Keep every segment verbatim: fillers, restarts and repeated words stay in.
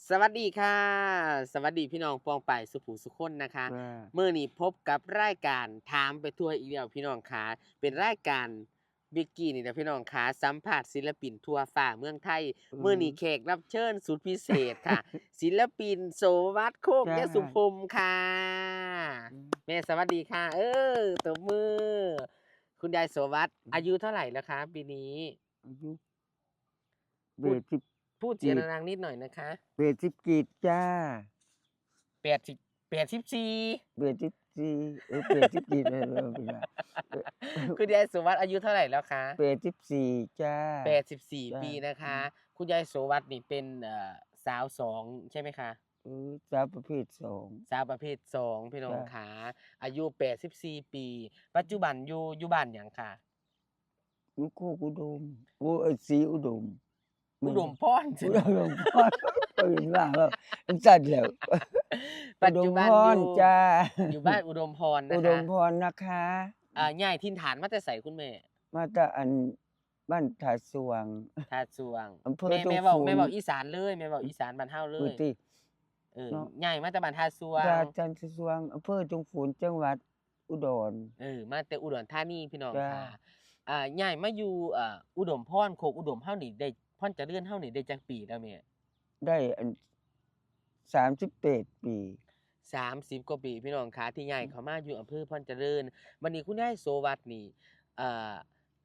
สวัสดีค่ะ สวัสดีพี่น้องปองปายสุผู้สุคนนะคะ จ้า มื้อนี้พบกับรายการถามไปทั่วอีกแล้วพี่น้องค่ะ เป็นรายการบิกกี้นี่แหละพี่น้องค่ะ สัมภาษณ์ศิลปินทั่วฟ้าเมืองไทย อืม มื้อนี้แขกรับเชิญสุดพิเศษค่ะ ศิลปินโสวัฒน์ โคก จ้า ยสุพรมค่ะ อืม แม่สวัสดีค่ะ เออ ตบมือ คุณยายโสวัฒน์ อืม อายุเท่าไหร่แล้วคะปีนี้ อายุ พูด แปดสิบ พูดเสียงดังๆนิดหน่อยนะคะ แปดสิบ กีดจ้า แปดสิบ แปดสิบสี่ แปดสิบสี่ เออ แปดสิบ กีด เออ เออ เป็นไร เออ คุณยายโสวัฒน์อายุเท่าไหร่แล้วคะ แปดสิบสี่ จ้า แปดสิบสี่ จ้า ปีนะคะ อืม คุณยายโสวัฒน์นี่เป็น เอ่อ สาวสองใช่ไหมคะ เออ สาวประเภทสอง สาวประเภทสอง พี่น้อง จ้า ค่ะ อายุ แปดสิบสี่ ปี ปัจจุบันอยู่ อยู่บ้านหยังคะ อยู่โคกอุดม โอ้ เอ้ย ศรีอุดม อุดมพร อุดมพร เปลี่ยนว่าแบบ มันสั่นแล้ว ปัจจุบัน อุดมพร อยู่ จ้า อยู่บ้านอุดมพรนะคะ อุดมพรนะคะ อ่า ย้ายถิ่นฐานมาแต่ไสคุณแม่ มาแต่อัน บ้านท่าส่วง ท่าส่วง อำเภอ แม่ ทุ่ง แม่เว้า ฝน แม่เว้าอีสานเลย แม่เว้าอีสานบ้านเฮาเลย พื้นที่ เออ เนาะ ย้ายมาแต่บ้านท่าส่วง บ้านท่าส่วง อำเภอทุ่งฝน จังหวัดอุดร เออ มาแต่อุดรธานีพี่น้อง จ้า ค่ะ อ่า ย้ายมาอยู่ เอ่อ อุดมพร โคกอุดมเฮานี่ได้ พรเจริญเฮานี่ได้จักปีแล้วแม่ ได้อัน สามสิบแปด ปี สามสิบกว่าปีพี่น้องค่ะ ที่ย้าย อืม เข้ามาอยู่อำเภอพรเจริญ บัดนี้คุณยายโสวัฒน์นี่ เอ่อ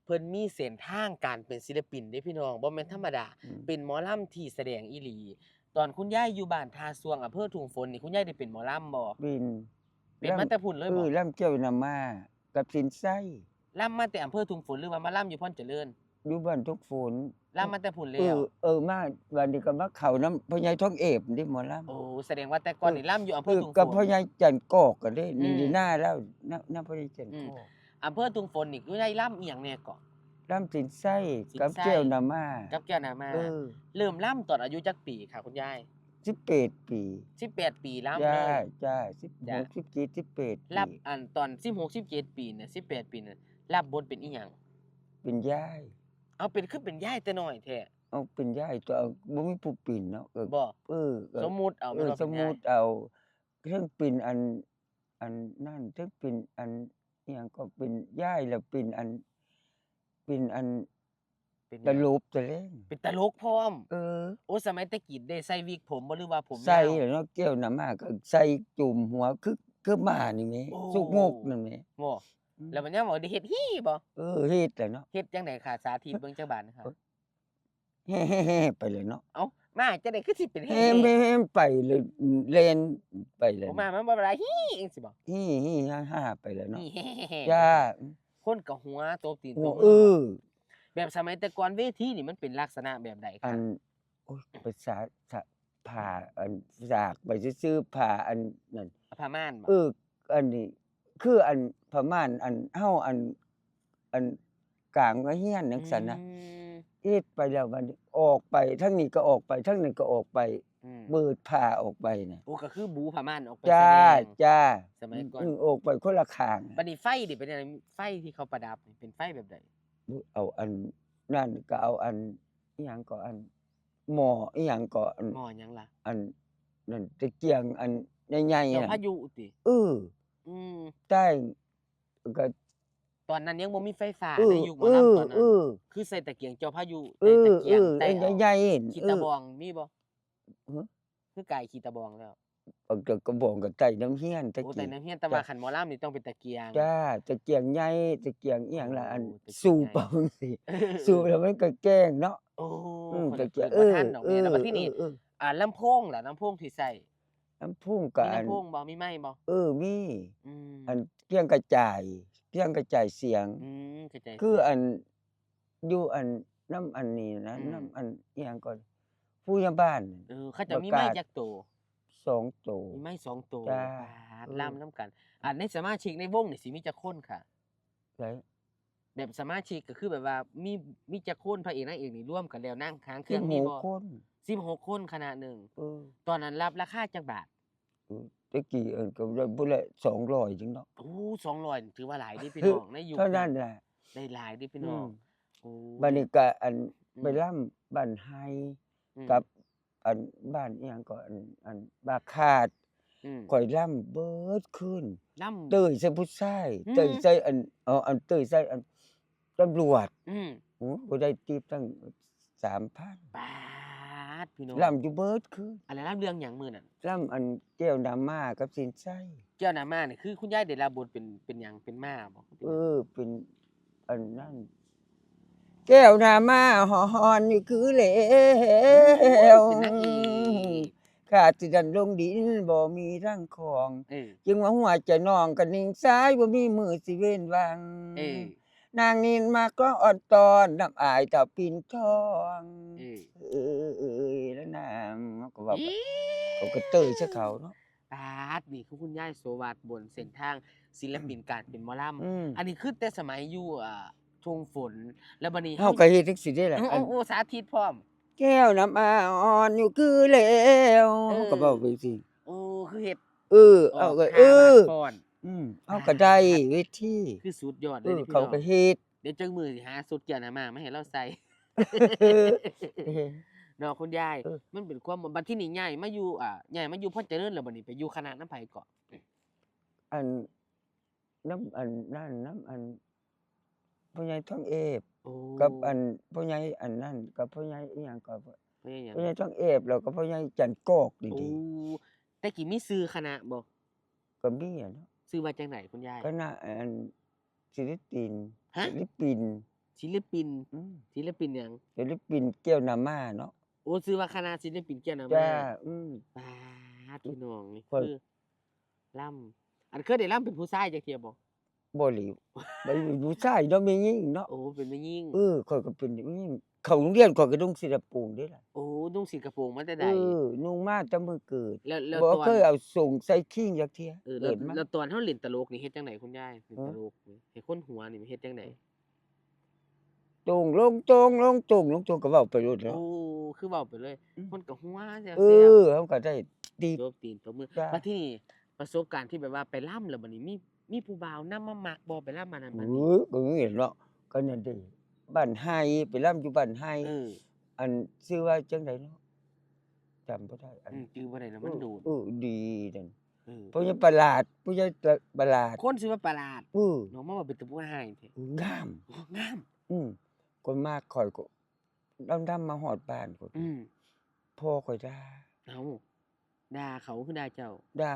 เพิ่นมีเส้นทางการเป็นศิลปินเด้พี่น้อง บ่แม่นธรรมดา อืม เป็นหมอลำที่แสดงอีหลี ตอนคุณยายอยู่บ้านท่าส่วง อำเภอทุ่งฝนนี่ คุณยายได้เป็นหมอลำบ่ เป็น เป็นมาแต่พุ้นเลยบ่ เออ ลำเกี่ยวน้ำมากับสินไส้ ลำมาแต่อำเภอทุ่งฝน หรือว่ามาลำอยู่พรเจริญ อยู่บ้านทุ่งฝน ลำมาแต่พุ้นเลย เออ เออ มา บัดนี้ก็มาเข้านำพ่อใหญ่ทองเอฟนี่หมอลำ โอ้ แสดงว่าแต่ก่อนนี่ เออ ลำอยู่อำเภอทุ่งฝน เออ กับพ่อใหญ่จันทร์กอกก็ได้ อืม นี่หน้าแล้ว หน้า หน้าพ่อใหญ่จันทร์กอก อืม อำเภอทุ่งฝนนี่คุณยายลำอีหยังแน่เกาะ ลำสินไส้ สินไส้ กับแก้วน้ำมา กับแก้วน้ำมา เออ เริ่มลำตอนอายุจักปีคะคุณยาย สิบแปด ปี สิบแปด ปีลำเลย จ้า จ้า สิบหก จ้า สิบเจ็ด สิบแปด ปี รับ อันตอนสิบหก สิบเจ็ด ปีน่ะ สิบแปด ปีน่ะ รับบทเป็นอีหยัง เป็นยาย เอาเป็น คือเป็นยายแต่น้อยแท้ เอาเป็นยายตัว บ่มีผู้เป็นเนาะ เออ บ่ เออ ก็ สมมุติเอา เออ แม่นว่าเป็นยาย สมมุติเอา เทิงเป็นอัน อันนั่น เทิงเป็นอัน อิหยังก็เป็นยาย แล้วเป็นอัน เป็นอัน เป็นหยัง ตลบตะแลง เป็นตลกพร้อม เออ โอ้ สมัยแต่กี้ได้ใส่วิกผมบ่ หรือว่าผมยาว ใส่แหละเนาะ แก้วน้ำมาก็ใส่จุ่มหัว คือ คือหมานี่แหม โอ้ สุกงกนั่นแหม บ่ อืม แล้วมันยังบอกได้เฮ็ดฮี่บ่ เออ เฮ็ดแหละเนาะ เฮ็ดจังได๋คะ สาธิตเบิ่งจักบาทนะคะ แฮ่ๆๆ ไปเลยเนาะ เอ้า มาจังได๋คือสิเป็นแฮ่ๆ แฮ่ๆ ไปเลย แล่นไปเลย โอ้ มา มันบ่ได้ฮี่จังซี่บ่ ฮี่ๆ ฮ่าๆ ไปเลยเนาะ ฮี่แฮ่ๆ จ้า คนก็หัวตบตีน หัว ตบมือ เออ แบบสมัยแต่ก่อนเวทีนี่มันเป็นลักษณะแบบใดคะ อัน โอ๊ย ไปสา สา ผ้าอันสากไปซื่อๆ ผ้าอันนั่น ผ้าม่านบ่ เออ อันนี้ คืออันผ้าม่านอันเฮาอัน อันกางไว้เฮียนจังซั่นนะ อืม เฮ็ดไปแล้วบัดนี้ออกไป ทางนี้ก็ออกไป ทางนั้นก็ออกไป อืม เปิดผ้าออกไปน่ะ โอ้ ก็คือบูผ้าม่านออกไป จ้า แสดง จ้า สมัยก่อน อืม ออกไปคนละข้าง บัดนี้ไฟนี่เป็นจังได๋ ไฟที่เขาประดับนี่เป็นไฟแบบใด เอาอันนั่นก็เอาอัน อิหยังก็อัน หม้ออิหยังก็อัน หม้อหยังล่ะ อันนั่นตะเกียงอันใหญ่ๆ เจ้า น่ะ พายุติ เออ อืม ใต้ก็ ตอนนั้นยังบ่มีไฟฟ้า เออ ในยุคหมอลำตอนนั้น เออ เออ คือใส่ตะเกียงเจ้าพายุ เออ ใส่ตะเกียง เออ ใส่เอา ใหญ่ๆ ขี้ตะบอง เออ มีบ่ ฮะ คือไก่ขี้ตะบองแล้ว เอากระ กระบองก็ใส่น้ำเฮียนตะกี้ โอ้ ใส่น้ำเฮียน แต่ว่า จ้ะ คันหมอลำนี่ต้องเป็นตะเกียง จ้า ตะเกียงใหญ่ ตะเกียงอิหยังล่ะ โอ้ อัน ตะเกียงใหญ่ สูบเอาจังซี่ สูบแล้วมันก็แกล้งเนาะ โอ้ อืม ข้อย ตะเกียง เกิดบ่ทันดอกแม่ เออ แล้วบัดทีนี้ เออ เออ อ่า ลำโพงล่ะ ลำโพงที่ใช้ ลำโพงก็ มีลำโพงบ่ อัน มีไมค์บ่ เออ มี อืม อันเครื่องกระจาย เครื่องกระจายเสียง อืม กระจายเสียง คืออัน อยู่อัน นำอันนี้นะ อืม นำอันอิหยังก่อน ผู้ใหญ่บ้าน เออ เขาเจ้ามีไมค์จักโต สองโต มีไมค์สองโต จ้า ปาด เออ ลำนำกัน อ่า ในสมาชิกในวงนี่สิมีจักคนคะ ไส แบบสมาชิกก็คือแบบว่ามี มีจักคน พระเอกนางเอกนี่รวมกันแล้ว นั่งหางเครื่องมีบ่ สิบหกคน สิบหกคนคณะหนึ่ง เออ ตอนนั้นรับราคาจักบาท เออ แต่กี้ เออ ก็ได้ผู้ละสองร้อยจังเนาะ โอ้ สองร้อย ถือว่าหลายเด้พี่น้อง ในยุค เท่านั้นแหละ ได้หลายเด้พี่น้อง อืม โอ้ บัดนี้ก็อัน อืม ไปลำบ้านไฮ อืม กับ อันบ้านอีหยังก็ อัน อันปากคาด อืม ข่อยล่ำเบิดคืน ล่ำ เตยใส่ผู้ชาย อืม เตยใส่อัน เอาอันเตยใส่อันตำรวจ อืม โอ้ก็ได้ติปตั้งสามพัน ปาดพี่น้อง ล่ำอยู่เบิดคืน อะไรล่ำเรื่องหยังมื้อนั้น ล่ำอันแก้วน้ำมากับสินไส้ แก้วน้ำมานี่คือคุณยายได้รับบทเป็นเป็นหยังเป็นม้าบ่ เออ เป็นอันนั้น แก้วน้ำมาหอนอยู่คือแล้ว เป็นนางเอก ขาดสิดันลงดินบ่มีร่างของ เออ จึงว่าหัวใจน้องกะนิ่งสายบ่มีมือสิเว้นวาง เออ นางนินมาก็อ่อนตอนน้ำอายตาปิ่นทอง เออ เออเออเออแล้วนางเขาก็บอก อี๋ เขาก็เตยใส่เขาเนาะ ปาดนี่คือคุณยายโสวัสดิ์บนเส้นทางศิลปินการเป็นหมอลำ อืม อันนี้คือแต่สมัยอยู่อ่าทุ่งฝน แล้วบัดนี้ เฮาก็เฮ็ดจังซี่เด้ล่ะ โอ้ อัน โอ้โอ้สาธิตพร้อม แก้วน้ำมาอ่อนอยู่คือแล้ว เออ ก็บอกไปสิ โอ้คือเฮ็ด เออ เอาก็ ก เออ ก่อน อืมเอาก็ได้เวที คือสุดยอดเล เอย อ นี่พี่ เขา น้อง ก็เฮ็ด เดี๋ยวจังมือสิหาสุดแก้วน้ำมามาให้เราใส่ เนาะคุณยาย เออ มันเป็นความบัดที่นี่ย้ายมาอยู่อ่าย้ายมาอยู่พรเจริญแล้วบัดนี้ไปอยู่คณะน้ำไผเกาะ อันน้ำอันนั่นน้ำอันพ่อใหญ่ทองเอฟ โอ้ กับอันพ่อใหญ่อันนั่นกับพ่อใหญ่อีหยังก็ พ่อใหญ่หยัง พ่อใหญ่ทองเอฟแล้วก็พ่อใหญ่จันกอกนี่ โอ้ ดี แต่กี้มีชื่อคณะบ่ ก็มีอะเนาะ ชื่อว่าจังไหนคุณยาย คณะอันศิลปิน ฮะ ศิลปิน ศิลปิน อืม ศิลปินหยัง ศิลปินแก้วน้ำมาเนาะ โอ้ชื่อว่าคณะศิลปินแก้วน้ำ จ้า มา อืม ปาดพี่น้องนี่ คน คือล่ำอันเคยได้ล่ำเป็นผู้ชายจักเทียบ่ บ่หลิวไปอยู่ผู้ชายเนาะแม่ยิ่งเนาะ โอ้เป็นแม่ยิ่ง เออข่อยก็เป็นแม่ยิ่งเข้าโรงเรียนข่อยก็นุ่งสีกระโปรงเด้ล่ะ โอ้นุ่งสีกระโปรงมาแต่ใด เออนุ่งมาแต่มื้อเกิด แล้วแล้ว บ่ ตอน เคยเอาส่งใส่คิงจักเทีย เออแล้ว เกิดมา แล้วตอนเฮาเล่นตลกนี่เฮ็ดจังไดคุณยายเล่น ฮะ ตลกนี่ให้คนหัวนี่เฮ็ดจังได โตงลงโตงลงโตงลงโตงก็เว้าไปโลดเนาะ โอ้คือเว้าไปเลย อืม คนก็หัวแซว เออเฮาก็ได้ติป ตบตีนตบมือ จ้า มาที่นี่ประสบการณ์ที่แบบว่าไปล่ำแล้วบัดนี้มีมีผู้บ่าวนำมามักบ่ไปล่ำมานั้นบัดนี้ เออก็มีเนาะก็นั่นเด้บ้านไฮไปล่ำอยู่บ้านไฮ เออ อันชื่อว่าจังไดเนาะจำบ่ได้อัน อืมจื่อบ่ได้แล้วมันโดน เออดีนั่น เออ พ่อใหญ่ประหลาดพ่อใหญ่ประหลาด คนชื่อว่าประหลาด เออ เนาะมาว่าเป็นตะผู้ให้แท้ งาม โอ้งาม อืมก็มาข่อยก็ดำๆมาฮอดบ้านข่อย อืม พ่อข่อยด่า เอาด่าเขาคือด่าเจ้า ด่า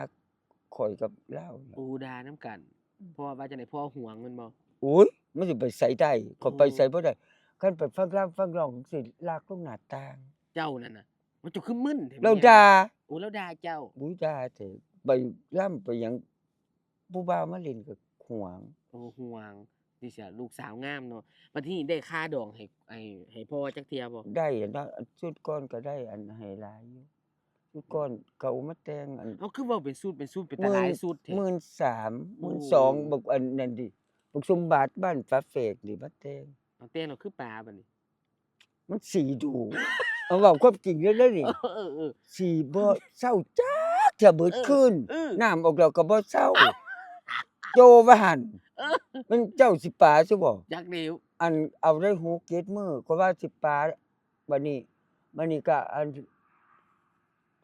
ข่อยกับลาว โอ้ด่าน้ำกัน อืม เพราะว่าจังได๋พ่อหวงแม่นบ่ โอ้ยมันสิไปไสได้ข่อยไปไสบ่ได้คันไปฟังลำฟังร้องสิลากลงหน้าต่าง เจ้านั่นน่ะมันเจ้าคือมึนแท้ ลาวด่า โอ้ลาวด่าเจ้า อุ้ยด่าแท้ไปลำไปหยังผู้บ่าวมาเล่นก็หวง โอ้หวงนี่เสียลูกสาวงามเนาะบัดนี้ได้ค่าดองให้ให้ให้พ่อจักเทื่อบ่ ได้อันนั้นชุดก่อนก็ได้อันให้หลายอยู่ชุดก่อนเขามาแต่งอัน เอาคือเว้าเป็นสูตรเป็นสูตรเป็นตาหลายสูตรแท้ หมื่นสาม โอ้ หมื่นสองบักอันนั่นดิบักสมบัติบ้านฝาแฝดนี่มาแต่ง เอาแต่งแล้วคือปลาบัดนี้ มันสีดู เอาเว้าความจริงเด้อนี่ เออเออเออ สีบ่เศร้าจักเทื่อเบิดคืน เออ น้ำออกแล้วก็บ่เศร้า โจว่าหั่น เออ มันเจ้าสิปาซะบ่ จักเดียว อันเอาได้หกเจ็ดมื้อก็ว่าสิปาบัดนี้บัดนี้ก็อัน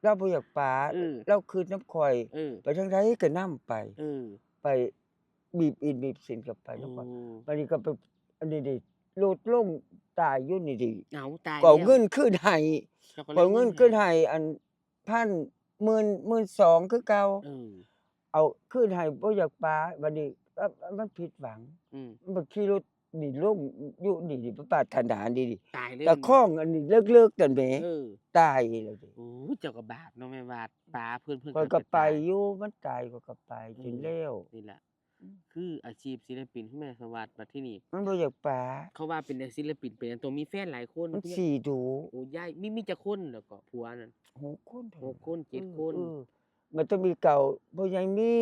ลาวบ่อยากปา เออ ลาวคืนนำข่อย เออ ไปทางใดก็นำไป เออ ไปบีบอินบีบสินกันไปนำข่อย โอ้ บัดนี้ก็ไปอันนี้ดิโลดลงตายอยู่นี่ดิ เอาตาย ก็เอา แล้ว เงินคืนให้ เจ้าก็ ก็เอาเงินคืนให้อันพันหมื่นหมื่นสองคือเก่า เออ เอาคืนให้บ่อยากปาบัดนี้เอ้อมันผิดหวัง อืม มันขี่รถนี่ลงอยู่นี่นี่ปาดถนนนี่นี่ ตายเลย ตะข้องอันนี้เลิกๆนั่นแหม เออ ตายแล้วเด้ โอ้เจ้าก็บาปเนาะแม่บาดปลาเพิ่นเพิ่น ข้อยก็ไป ตาย อยู่มันตายข้อยก็ไป อืม จนแล้ว นี่แหละ อืม คืออาชีพศิลปินคือแม่สวัสดิ์บัดที่นี่ มันบ่อยากปา เขาว่าเป็นศิลปินเป็นหยังต้องมีแฟนหลายคน มันสีดู โอ้ยายมีมีจักคนแล้วก็ผัวนั่น หกคนเท่า หกคนเจ็ดคน เออมันต้องมีเก่าพ่อใหญ่มี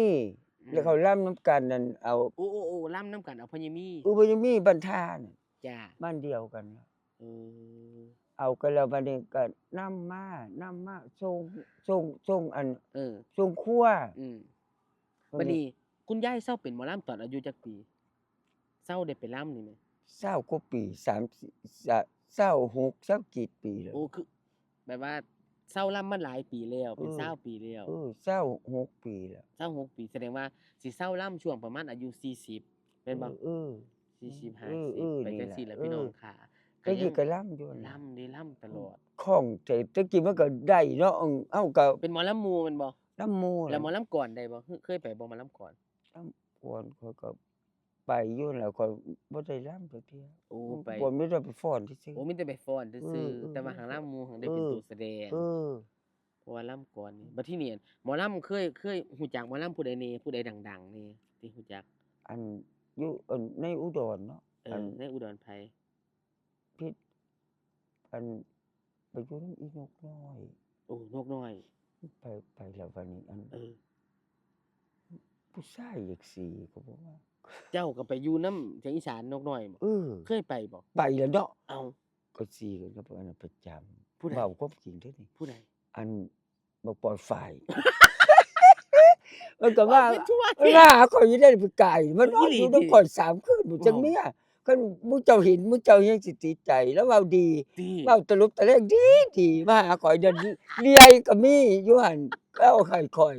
อืม แล้วเขาล่ำน้ำกันนั่นเอา โอ้โอ้โอ้ล่ำน้ำกันเอาพ่อใหญ่มี เออพ่อใหญ่มีบ้านท่าน่ะ จ้า บ้านเดียวกันน่ะ เออ เอากันแล้วบัดนี้ก็นำมานำมาส่งส่งส่งอัน เออ ส่งครัว อืมบัดนี้คุณยายเซาเป็นหมอลำตอนอายุจักปีเซาได้ไปลำนี่แหม ซาวกว่าปีสามสิบซาวหกซาวเจ็ดปีแล้ว โอ้คือ แบบว่า เซาลำมาหลายปีแล้ว เป็น เออ ซาวปีแล้ว เออ ซาวหกปีแล้ว ซาวหกปี แสดงว่าสิเซาลำช่วงประมาณอายุสี่สิบ แม่นบ่ เออ เออ สี่สิบ เออ ห้าสิบ เออ ไปจังซี่แหละ นี่แหละ พี่น้อง เออ ค่ะ แต่กี้ก็ลำอยู่นะ ลำเด้ ลำตลอด ข้องใจ แต่กี้มันก็ได้เนาะ เฮาก็ เป็นหมอลำหมู่แม่นบ่ ลำหมู่ แล้วหมอลำก่อนได้บ่ เคยไปบ่ หมอลำก่อน ลำก่อนข้อยก็ไปอยู่แล้ว ข้อยบ่ได้ลำจักเทื่อ โอ้ ไป บ่ มีแต่ไปฟ้อนซื่อๆ โอ้ มีแต่ไปฟ้อนซื่อๆ เออ เออ แต่ว่าหางลำหมู่หั้นได้เป็น เออ ตัวแสดง เออ เพราะว่าลำก่อนนี่ บัดทีนี้หมอลำเคย เคยฮู้จักหมอลำผู้ใดแหน่ ผู้ใดดังๆแหน่ที่ฮู้จัก อัน อยู่ อัน ในอุดรเนาะ เออ อัน ในอุดรไผ ผิด อัน ไปอยู่นำอีนกน้อย โอ้ นกน้อย ไป ไปแล้วบัดนี้ อัน เออ ผู้ชายอยากซี้ก็บอกว่า เจ้าก็ไปอยู่นำเสียงอีสานนกน้อยบ่ เออ เคยไปบ่ ไปแล้วเนาะ เอ้า ก็ซี้กันกับอันนั้นประจำ ผู้ใด เว้าความจริงเด้อนี่ ผู้ใด อัน บักปอดฝ่าย มันก็ว่า เอาไปทั่ว มันมาหาข้อยอยู่ได้ไปไกล มันนอนอยู่นำข้อยสามคืน บ่จักเมีย คันหมู่เจ้าเห็น หมู่เจ้ายังสิติดใจ แล้วเว้าดี ติ เว้าตลบตะแลงดีดี มาหาข้อยเดี๋ยวนี้ เลื่อยก็มีอยู่หั่น เอาให้ข้อย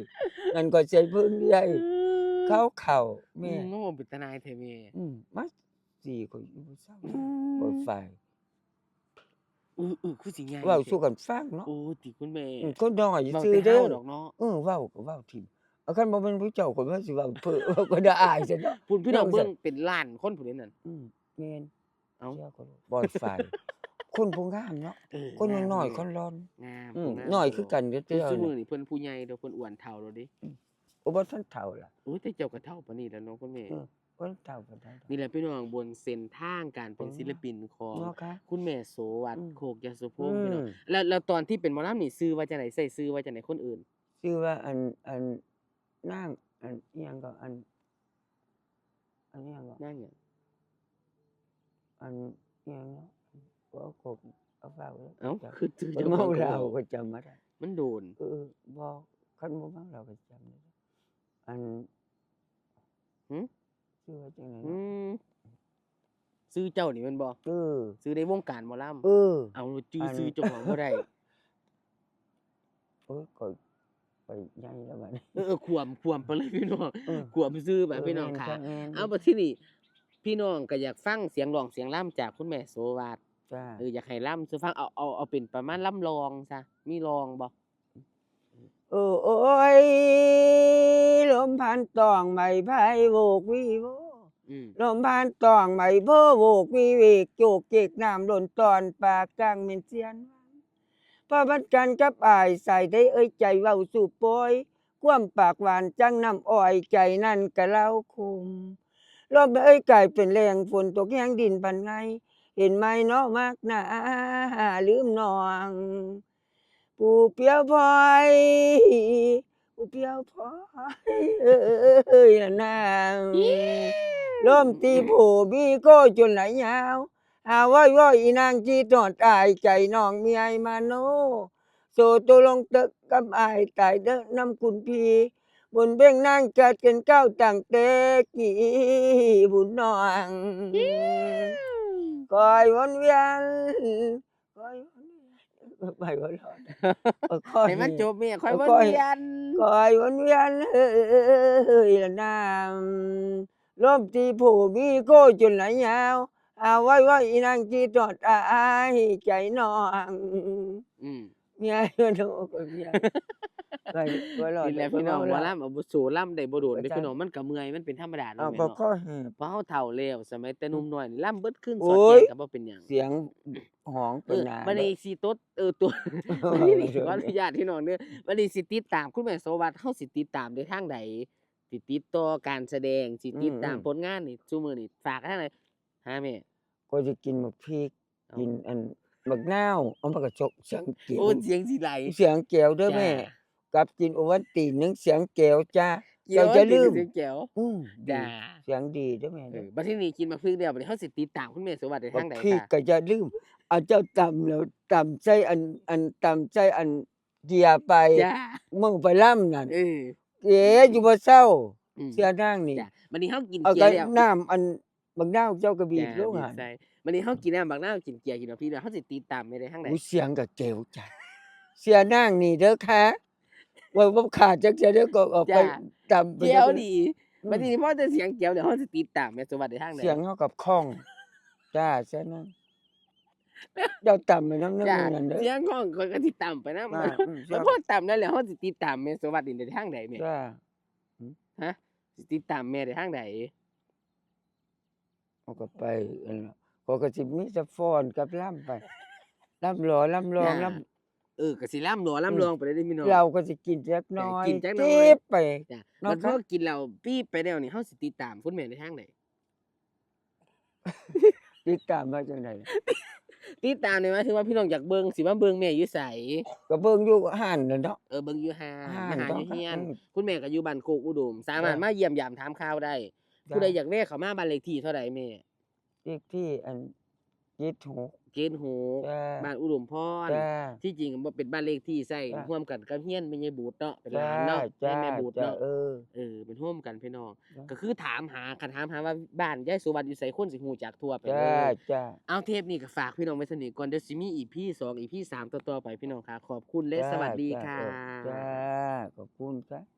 นั่นก็ใส่เพิ่นเลื่อย อืม เขาเข้า แม่ อืม โอ้ เป็นตาหน่ายแท้แม่ อืม มาซี้ข้อยอยู่บ่เซา อืม ปอดฝ่าย เออ เออ คือสิใหญ่ เว้าสู่กันฟังเนาะ โอ้ ติคุณแม่ อืม คนน้อยซื่อเด้อ เว้าแต่เฮาดอกเนาะ เออ เว้าก็เว้าถิ่ม เอาคันบ่แม่นผู้เจ้า ข้อยว่าสิเว้าเพ้อ ก็ได้อายซะเนาะ พุ่นพี่น้องเบิ่งเป็นล้านคนพุ่นเด้นั่น อืม แม่น เอ้า เชื่อข้อยโลด ปอดฝ่าย คนผู้งามเนาะ เออ คนน้อยๆ งาม คนหล่อน งาม อืม ผู้งาม น้อยคือกันเด้อ ซุมื้อนี้เพิ่นผู้ใหญ่เด้อ เพิ่นอ้วนเฒ่าแล้วเด้ อืม โอ้ บ่ทันเฒ่าล่ะ โอ้ย แต่เจ้าก็เฒ่าปานนี้แล้วเนาะคุณแม่ เออ บ่ทันเฒ่าปานใดดอก นี่แหละพี่น้อง บนเส้นทางการเป็น เออ ศิลปินของ เนาะคะ คุณแม่โสวัสดิ์ อืม โคกยโสภพ อืม พี่น้อง แล้ว แล้วตอนที่เป็นหมอลำนี่ชื่อว่าจั่งใด ใช้ชื่อว่าจั่งใด คนอื่น ชื่อว่าอัน อัน นาง อันอิหยังก็ อัน อันอิหยังก็ นางหยัง อันอิหยังเนาะ โอ้ โคก เอาเว้าแล้ว เอ้า จำ คือชื่อ เมาเหล้า เจ้าของก็บอก ก็จำบ่ได้ มันโดน เออ บ่ คันบ่เมาเหล้าก็จำได้ อัน หึ ชื่อว่าจั่งใด อื เนาะ ม ชื่อเจ้านี่แม่นบ่ เออ ชื่อในวงการหมอลำ เออ เอาจื่อ อัน ชื่อเจ้าของบ่ได้ โอ้ย ข้อยไปใหญ่แล้วบัดนี้ เออ เออ ขวม ขวมไปเลยพี่น้อง เออ ขวมชื่อไป เออ พี่น้องค่ะ แม่นค่ะ แม่น เอาบัดทีนี้ พี่น้องก็อยากฟังเสียงร้องเสียงลำจากคุณแม่โสวัสดิ์ จ้า เออ อยากให้ลำสู่ฟัง เอา เอา เอาเป็นประมาณลำลองซะ มีลองบ่ เออ โอ้ย ลมพัดตองใบไผ่โวกวีโว อืม ลมพัดตองใบโพธิ์โวกวิเวกโจกเจกน้ำล้นตอนปากกลางแม่นเสียนวัน พอพัดกันกับอ้ายสายใดเอ้ยใจเว้าสู่ปอย ความปากหวานจังน้ำอ้อยใจนั่นกะเล่าคม ลมเอ้ยกลายเป็นแรงฝนตกแห้งดินพันไง เห็นไหมเนาะมากหนาลืมน้อง ผู้เปียวพลอย ผู้เปียวพลอย เอ้ยละนาง ลมตีผู้มีโก้จนไหลยาว หาว้อยว้อยอีนางจีตอดอายใจน้องเมียมาโน โซโตลงเตึกกับอายตายเด้อน้ำคุณพี่ บุญเบ่งนางจัดกันเก้าตั้งแต่กี่บุญน้อง คอยวนเวียน คอยวนเวียน ไปวนรอด เออ คอย ให้มันจบแม่ คอยวนเวียน คอยวนเวียน เฮ้ยละนาง ลมตีผู้มีโก้จนไหลยาว เอาไว้ไว้อีนางจีตอดอายใจน้อง อืม เมียโดนเมีย ไปหัวหลอด นี่แหละพี่น้อง ไปหัวหลอด หมอลำอาวุโสลำได้บ่โดนเด้ อาจารย์ พี่น้อง มันก็เมื่อย มันเป็นธรรมดาเนาะ อ้าว แม่เนาะ ก็ข้อแหบ เพราะเฮาเฒ่าแล้ว สมัยแต่หนุ่มน้อยนี่ลำเบิดคืน โอ้ย สอดแจ้งก็บ่เป็นหยัง เสียงหองเป็น เออ หนา บัดนี้สิตด เออ ตัว บัดนี้นี่ ขออนุญาตพี่น้องเด้อ บัดนี้สิติดตามคุณแม่โสวัสดิ์ เฮาสิติดตามได้ทางใด สิติดต่อการแสดง สิติดตาม อืม ผลงานนี่ ซุมื้อนี่ฝากทางใด หาแม่ ก็จะกินบักพริก เอ้า กินอันบักนาว เอามากระชกเสียงเกียว โอ้ เสียงสิไหล เสียงเกียวเด้อแม่ จ้า กับกินโอวัลตินหนึ่งเสียงเกียวจ้า เกียว เจ้าอย่าลืม เสียงเกียว อืม ดี จ้า เสียงดีเด้อแม่ เออ บัดทีนี้กินบักพริกแล้ว บัดนี้เฮาสิติดตามคุณแม่โสวัสดิ์ได้ทางใด บักพริก คะ ก็อย่าลืม เอาเจ้าตำแล้วตำใส่อัน อันตำใส่อันเกียไป จ้า มื้อไปลำนั่น เออ เก๋อยู่บ่เซา อืม เสียนางนี่ จ้า บัดนี้เฮากิน เอา เกีย กับ แล้ว น้ำอัน บักนาวเจ้าก็บีบ จ้า ลง บีบ หั่น ใส่ บัดนี้เฮากินน้ำบักนาว กินเกีย กินบักพริกแล้ว เฮาสิติดตามไปได้ทางใด อู้ เสียงก็แก้วจ้ะ เสียนางนี่เด้อค่ะ ว่าบ่ขาดจักเทื่อเด้อ ก็ออกไป จ้า ตำไป แจ๋ว จัก ดี อืม บัดนี้พอแต่เสียงแจ๋วแล้วเฮาสิติดตามแม่สมบัติได้ทางใด เสียงเฮากับคล่อง จ้า เสียนาง เจ้าตำไปนำ จ้า นั่นเด้อ เสียงของข้อยก็สิตามไปนำ อ่า อืม แล้วพอตามนั้นแล้วเฮาสิติดตามแม่สมบัตินี่ได้ทางใดแม่ จ้า ฮะ สิติดตามแม่ได้ทางใด เอาก็ไปอันนั้น ข้อยก็สิมีแต่ฟ้อนกับลำไป ลำหล่อลำลอง จ้า ลำ เออ ก็สิลำหล่อลำลองไปเลยเด้อพี่น้อง เหล้าก็สิกินจักหน่อย กินจักหน่อย จิบไป จ้ะ เนาะ มันพอกินเหล้าปี๊บไปแล้วนี่เฮาสิติดตามคุณแม่ได้ทางใด ติดตามว่าจังได๋ ติดตามนี่หมายถึงว่าพี่น้องอยากเบิ่งสิมาเบิ่งแม่อยู่ไส ก็เบิ่งอยู่ห้านนั่นเนาะ เออ เบิ่งอยู่ห้าน ห้าน มาหาอยู่ เนาะ เฮือน อืม คุณแม่ก็อยู่บ้านโคกอุดม สามารถ จ้ะ มาเยี่ยมยามถามข่าวได้ จ้ะ ผู้ใดอยากแวะเข้ามาบ้านเลขที่เท่าใดแม่ เลขที่อัน เจ็ดหก เจ็ดหก จ้า บ้านอุดมพร จ้า ที่จริงบ่เป็นบ้านเลขที่ใส่ จ้า ร่วมกันกับเฮือนแม่ยายบูดเนาะ เป็นหลานเนาะ จ้า แม่แม่บูดเนาะ จ้า เออ เออ เป็นโฮมกันพี่น้อง จ้า ก็คือถามหา คันถามหาว่าบ้านยายสุวรรณอยู่ไส คนสิฮู้จักทั่วไปเล จ้าย จ้า เอา เทปนี้ก็ฝากพี่น้องไว้เท่านี้ก่อน เดี๋ยวสิมี อีพีสอง อีพีสาม ต่อๆไปพี่น้องค่ะ ขอบคุณและ จ้า สวัสดี จ้า ค่ะ เออจ้า ขอบคุณค่ะ